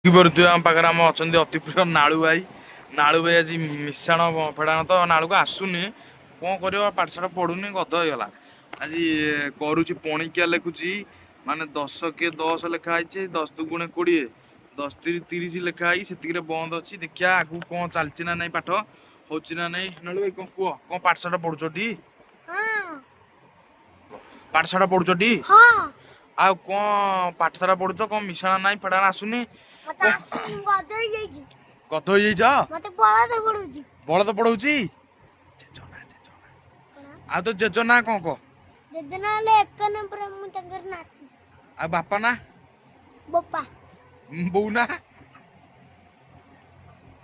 ଦେଖିପାରୁଥିବେ, ଆମ ପାଖରେ ଆମ ଅଛନ୍ତି ଅତି ପ୍ରିୟ ନାଳୁ ଭାଇ। ନାଳୁ ଭାଇ ଆଜି ମିଶାଣ ଫେଡ଼ାଣ ତ ନାଳୁକୁ ଆସୁନି। କ'ଣ କରିବ? ପାଠଶାଠ ପଢ଼ୁନି, ଗଧ ହେଇଗଲା। ଆଜି କରୁଛି, ପଣିକିଆ ଲେଖୁଛି। ମାନେ 10 କେ 10 ଲେଖା ହେଇଛି, 10 ଦୁଗୁଣେ 20, 10 ତିରି 30 ଲେଖା ହେଇକି ସେତିକିରେ ବନ୍ଦ ଅଛି। ଦେଖିବା ଆଗକୁ କ'ଣ ଚାଲିଛି ନା ନାଇଁ, ପାଠ ହଉଛି ନା ନାଇଁ। ନାଳୁ ଭାଇ, କ'ଣ କୁହ, କ'ଣ ପାଠଶାଠ ପଢୁଛ ଟି? ହଁ। ପାଠଶାଠ ପଢୁଛ ଟି? ହଁ। ଆଉ କ'ଣ ପାଠଶାଠ ପଢୁଛ? କ'ଣ ମିଶାଣ ନାହିଁ, ଫେଡ଼ାଣ ଆସୁନି? ମତେ ଆସୁନି, ମୁଁ ଗଧ ହେଇଯାଇଛି। ଗଧ ହେଇଯାଇଛ? ମତେ ବଳଦ ପଢଉଛି। ବଳଦ ପଢଉଛି? ଜେଜ ନା, ଜେଜ ନା? କଣ? ଆଉ ତୋ ଜେଜ ନା କ'ଣ କହ? ଜେଜେ ନା ହେଲେ ଏକ ନମ୍ବର, ମୁଁ ତାଙ୍କର ନାତି। ଆଉ ବାପା ନା? ବୋପା। ବୋଉ ନା?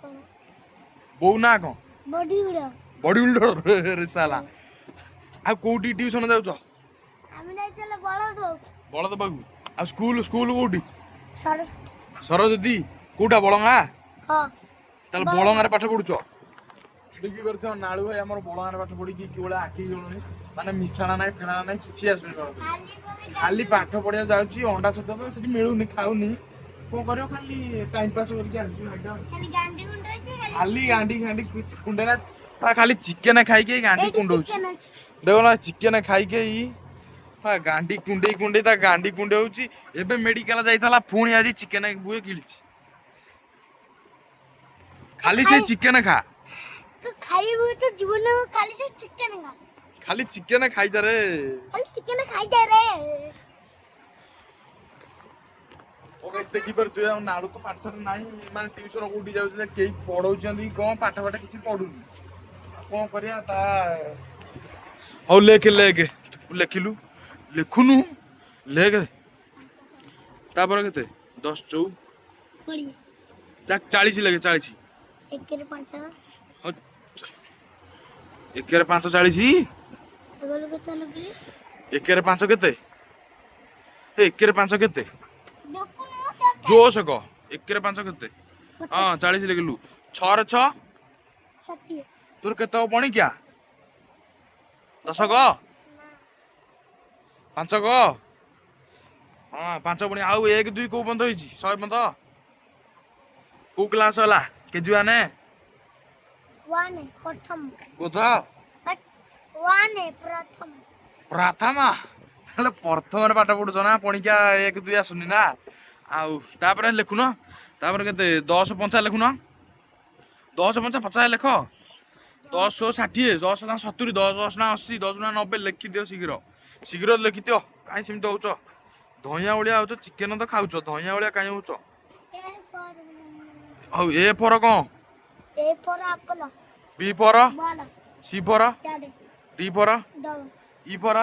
କଣ? ବୋଉ ନା କ'ଣ? ବଡି ଉଡ। ବଡି ବିଲ୍ଡର ରେ ସାଲା। ଆଉ କୋଉଠି ଟିଉସନ ଯାଉଛ? ଆମେ ଯାଇଥିଲେ ବଳଦ ପାଖକୁ। ବଳଦ ପାଖକୁ। ଆଉ ସ୍କୁଲ କୋଉଠି? ସରସ୍ୱତୀ। ସରସ୍ୱତୀ କୋଉଟା, ବଳଙ୍ଗା? ହଁ। ତାହେଲେ ବଳଙ୍ଗାରେ ପାଠ ପଢୁଛ। ଦେଖିପାରୁଥିବ, ନାଳୁ ଭାଇ ଆମର ବଳଙ୍ଗାରେ ପାଠ ପଢିକି କିଭଳିଆ ଆଖି ଗଲୁଣି। ମାନେ ମିଶାଣ ନାହିଁ, ଫେଣାଣ ନାହିଁ, କିଛି ଆସୁନି ବଳଦ। ଖାଲି ଗଲେ। ଖାଲି ପାଠ ପଢିବାକୁ ଯାଉଛି। ଅଣ୍ଡା ଛତୁଆ ତ ସେଠି ମିଳୁନି, ଖାଉନି। କଣ କରିବ? ଖାଲି ଟାଇମ ପାସ୍ କରିକି ଆସୁଛି ଭାଇଟା। ଖାଲି ଗାଣ୍ଡି କୁଣ୍ଡଉଛି ଖାଲି। ଖାଲି ଗାଣ୍ଡି ଗାଣ୍ଡି କୁଣ୍ଡେଲା ତା। ଖାଲି ଚିକେନ ଖାଇକି ଗାଣ୍ଡି ଏଇଠି କୁଣ୍ଡଉଛି। ଚିକେନ ଅଛି। ଦେଖ ନା, ଚିକେନ ଖାଇକି ହଁ ଗାଣ୍ଡି କୁଣ୍ଡେଇ କୁଣ୍ଡେଇ ତା ଗାଣ୍ଡି କୁଣ୍ଡେଉଛି। ଏବେ ମେଡିକାଲ ଯାଇଥିଲା, ପୁଣି ଆଜି ଚିକେନ ବୁଏ କିଳିଛି। ଖାଲି ସେ ଚିକେନ ଖା। ତୁ ଖାଇବୁ ତ ଜୀବନ ଖାଲି ସେ ଚିକେନ ଖା। ଖାଲି ଚିକେନ ଖାଇଯାରେ। ଖାଲି ଚିକେନ ଖାଇଯା ରେ। ଓକେ, ଦେଖିପାରୁଥିବେ, ଆଉ ନାଳୁ ତ ପାଠଶାଠ ନାହିଁ। ମାନେ ଟିଉସନ କୋଉଠି ଯାଉଛି ନା କେହି ପଢଉଛନ୍ତି କଣ? ପାଠ ପାଠ କିଛି ପଢୁନି। ଆଉ କଣ କରିବା ତା? ହଉ, ଲେଖେ ଲେଖେ। ଲେଖିଲୁ? ଲେଖୁନୁ, ଲେଖ। ତାପରେ କେତେ? 10 ଚଉ 20। 40 ଲେଖେ, 40। ଏକରେ 5। ହଉ, ଏକରେ 5 40। ଏଗଲୁ କେତେ ଲେଖିଲି? ଏକରେ 5 କେତେ? ଏ ଏକରେ 5 କେତେ? ଦେଖୁନୁ। ଜୋସ କହ, ଏକରେ 5 କେତେ? ହଁ, 40 ଲେଖିଲୁ। ଛଅରେ 6? 60। ତୋର କେତେ ହବ ପଣିକିଆ? 10 କହ। ନା। 5 କହ। ହଁ, 5 ପୁଣି। ଆଉ 1 2 କୋଉ ପର୍ଯ୍ୟନ୍ତ ହେଇଛି? 100 ପର୍ଯ୍ୟନ୍ତ। କୋଉ କ୍ଲାସ ହେଲା? KG 1? 1, ପ୍ରଥମ। ଗୋଧ। 1, ପ୍ରଥମ। ପ୍ରଥମ। ହେଲେ ପ୍ରଥମରେ ପାଠ ପଢୁଛ ନା, ପଣିକିଆ 1 2 ଆସୁନି ନା? ଆଉ ତାପରେ ଲେଖୁନ। ତାପରେ କେତେ? 10 ପଞ୍ଚା ଲେଖୁନ। 10 ପଞ୍ଚା 50 ଲେଖ। 10 60, 10 ନା 70, 10 ନା 80, 10 ନା 90। ଲେଖିଦିଅ ଶୀଘ୍ର ଶୀଘ୍ର ଲେଖିଦିଅ। କାହିଁ ସେମିତି ହଉଛ? ଧଇଁଆ ଭଳିଆ ହଉଛ। ଚିକେନ ତ ଖାଉଛ, ଧଇଁଆ ଭଳିଆ କାହିଁ ହଉଛ? ଏ ଫର। ହଉ, ଏ ଫର କଣ? ଏ ଫର ଆପଲ। ବି ଫର? ବଲ। ସି ଫର? ଚାରି। ଡି ଫର? ଡଗ। ଇ ଫର?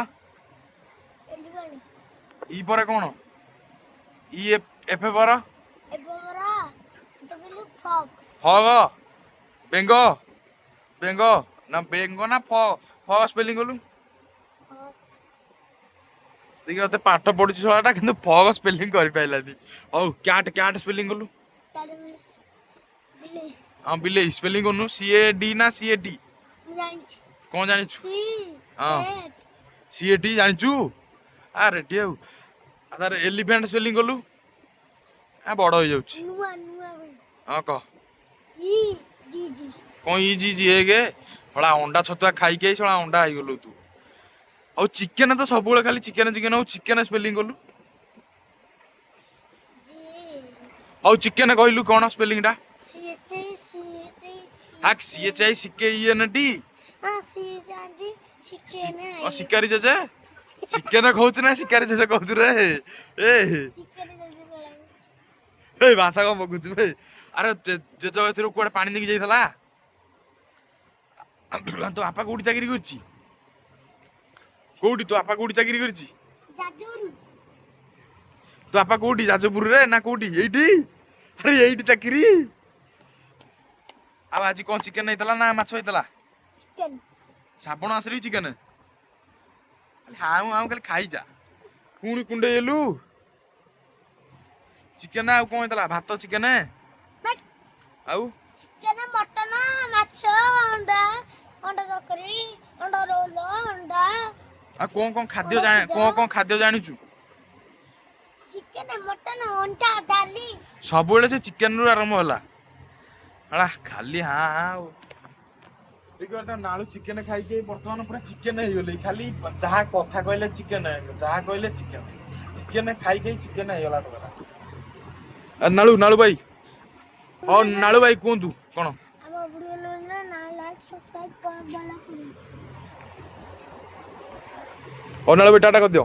ଏଲିଫାଣ୍ଟ। ଇ ପରେ କଣ? ଇ ଏଫ, ଏଫ ଫର? ଏଫ ଫର ତ କହିଲୁ ଫଗ। ଫଗ, ବେଙ୍ଗ। ବେଙ୍ଗ ନା ବେଙ୍ଗ ନା ଫ ଫ ସ୍ପେଲିଂ କଲୁ ଦେଖି। ମତେ ପାଠ ପଢୁଛି ଶଳାଟା, କିନ୍ତୁ ଫଗ ସ୍ପେଲିଂ କରିପାରିଲାନି। ହଉ, କ୍ୟାଟ୍, କ୍ୟାଟ୍ ସ୍ପେଲିଂ କଲୁ। ଚାରି ବିଲେଇ। ହଁ, ବିଲେଇ ସ୍ପେଲିଂ କରୁନୁ। ସି ଏ ଡି ନା ସି ଏ ଟି? ମୁଁ ଜାଣିଛି। କଣ ଜାଣିଛୁ? ସି। ହଁ। ଏ। ସି ଏ ଟି ଜାଣିଛୁ? ଆ ରେଡି। ଆଉ ତାର ଏଲିଫାଣ୍ଟ ସ୍ପେଲିଂ କଲୁ। ଆ ବଡ ହେଇଯାଉଛି। ନୂଆ ନୂଆ କହିବି। ହଁ, କହ। E G G. କଣ ଇ ଜି ଜି? ଏକ ଶଳା ଅଣ୍ଡା ଛତୁଆ ଖାଇକି I ଶଳା ଅଣ୍ଡା ହେଇଗଲୁ ତୁ। ଆଉ ଚିକେନ ତ ସବୁବେଳେ ଖାଲି ଚିକେନ ଚିକେନ। ହଉ, ଚିକେନ ସ୍ପେଲିଂ କଲୁ। ଜି। ହଉ, ଚିକେନ କହିଲୁ କଣ ସ୍ପେଲିଂ ଟା? C H C H C. Hack, C H I C K E N T. ହଁ, ସି ଜାଣିଛି, ଚିକେନ। ଶିକାରୀ ଜେଜେ ଚିକେନ କହୁଛୁ ନା ଶିକାରୀ ଜେଜେ କହୁଛୁ ରେ ଏ? ଚିକେନ ଜେଜେ ପଳାଇ। ଏଇ ଭାଷା କଣ ବକୁଛୁ ବେ? ଆରେ ଜେଜ ଏଥିରୁ କୁଆଡେ ପାଣି ନେଇକି ଯାଇଥିଲା। ତୋ ବାପା କୋଉଠି ଚାକିରି କରିଛି? କୋଉଠି ତୋ ବାପା କୋଉଠି ଚାକିରି କରିଛି? ଯାଜପୁର। ତୋ ବାପା କୋଉଠି, ଯାଜପୁରରେ ନା କୋଉଠି? ଏଇଠି? ଆରେ ଏଇଠି ଚାକିରି। ଆଉ ଆଜି କଣ ଚିକେନ ହେଇଥିଲା ନା ମାଛ ହେଇଥିଲା? ଚିକେନ। ଶ୍ରାବଣ ମାସରେ ବି ଚିକେନ? ହାଉ ହାଉ ଖାଲି ଖାଇଯା। ପୁଣି କୁଣ୍ଡେଇ ହେଲୁ। ଚିକେନ ଆଉ କଣ ହେଇଥିଲା? ଭାତ, ଚିକେନ ଆଉ? ଚିକେନ, ମଟନ, ମାଛ, ଅଣ୍ଡା, ଅଣ୍ଡା ତରକାରୀ, ଅଣ୍ଡା ରୋଲ, ଅଣ୍ଡା। ଆଉ କଣ କଣ ଖାଦ୍ୟ ଜାଣି, କଣ କଣ ଖାଦ୍ୟ ଜାଣିଛୁ? ଚିକେନ, ମଟନ, ଅଣ୍ଡା, ଡାଲି। ସବୁବେଳେ ସେ ଚିକେନରୁ ଆରମ୍ଭ ହେଲା। ହେଲା ଖାଲି ହଁ ହଁ। ଆଉ ଦେଖିବା, ନାଳୁ ଚିକେନ ଖାଇକି ବର୍ତ୍ତମାନ ପୁରା ଚିକେନ ହେଇଗଲେ। ଖାଲି ଯାହା କଥା କହିଲେ ଚିକେନ, ଯାହା କହିଲେ ଚିକେନ। ଚିକେନ ଖାଇ ଖାଇ ଚିକେନ ହେଇଗଲା ଟୋକାଟା। ନାଳୁ, ନାଳୁ ଭାଇ, ହଉ ନାଳୁ ଭାଇ, କୁହନ୍ତୁ କ'ଣ? ଆମ ଭିଡ଼ିଓ ନା ଲାଇକ୍, ସବସ୍କ୍ରାଇବ୍ ଭଲ କରିବେ। ହଉ ନାଳୁ ଭାଇ, ଟାଟା କରିଦିଅ।